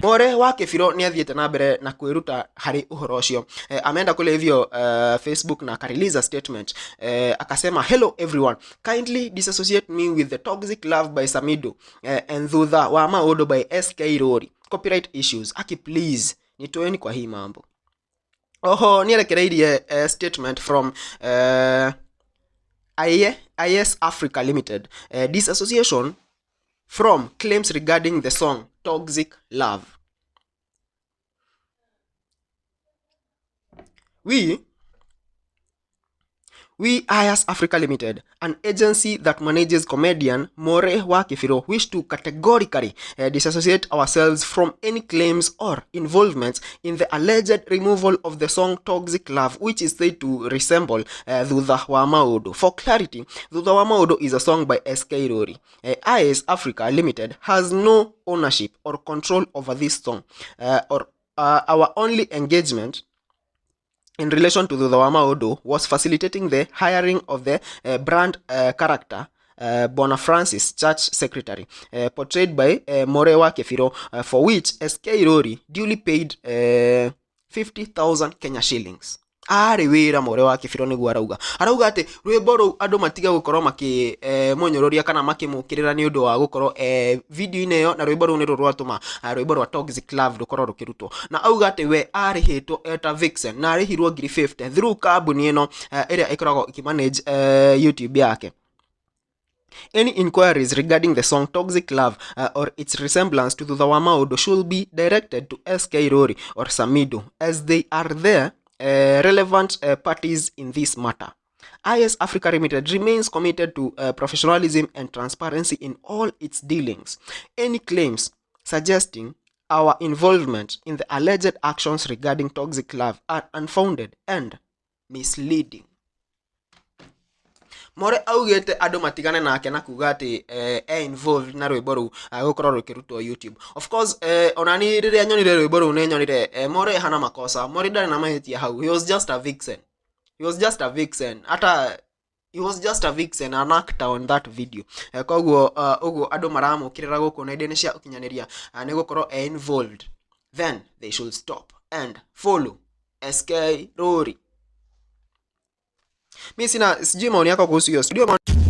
More wa Kĩbirũ nĩ athiĩte na mbere na kwĩruta harĩ ũhoro ũcio. Ameenda kule hivyo Facebook na akarelease a statement. Akasema, "Hello everyone, kindly disassociate me with the Toxic Love by Samido and Thutha wa Maũndũ by SK Rori. Copyright issues. Aki please, nitoeni kwa hii mambo." Oho nĩ erekereirie statement from IS Africa Limited, disassociation from claims regarding the song Toxic Love. We IAS Africa Limited, an agency that manages comedian More wa Kĩbirũ, wish to categorically disassociate ourselves from any claims or involvements in the alleged removal of the song Toxic Love, which is said to resemble Thutha wa Maũndũ. For clarity, Thutha wa Maũndũ is a song by SK Rori. IAS Africa Limited has no ownership or control over this song, or our only engagement in relation to Thutha wa Maũndũ was facilitating the hiring of the brand character Bona Francis, church secretary, portrayed by More wa Kĩbirũ, for which SK Rori duly paid 50,000 Kenya shillings. Arĩ wĩra More wa Kĩbirũ nĩguo arauga atĩ rwĩmbo rũu andũ matige gũkorwo makĩ mũnyũrũria kana makĩmũkĩrĩra nĩ ũndũ wa gũkorwo video-inĩ ĩyo, na rwĩmbo rũu nĩruo rwatũma rwĩmbo rwa Toxic Love rũkorwo rũkĩrutwo, na auga atĩ we arĩhĩtwo eta Vixen na arĩhirwo ngiri 50 through kambuni ĩno ĩrĩa ĩkoragwo ĩkĩmanage YouTube yake. Any inquiries regarding the song Toxic Love or its resemblance to Thutha wa Maũndũ should be directed to SK Rori or Samido, as they are the relevant parties in this matter. IS Africa Limited remains committed to professionalism and transparency in all its dealings. Any claims suggesting our involvement in the alleged actions regarding Toxic Love are unfounded and misleading. More augĩte andũ matigane nake na kuga atĩ e involved na rwĩmbo rũu gũkorwo rũkĩrutwo YouTube. Of course, onani rĩrĩa nyonire rwĩmbo rũu nĩ nyonire More hana makosa. More ndarĩ na mahĩtia hau. He was just a vixen. He was just a vixen. Hata he was just a vixen, an actor on that video. Koguo ũguo andũ maramũkĩrĩra gũkũ nenda-inĩ cia ũkinyanĩria nĩ gũkorwo e involved. Then they should stop and follow SK Rori. Mi sina, sijui maoni yako kuhusu hiyo studio maoni.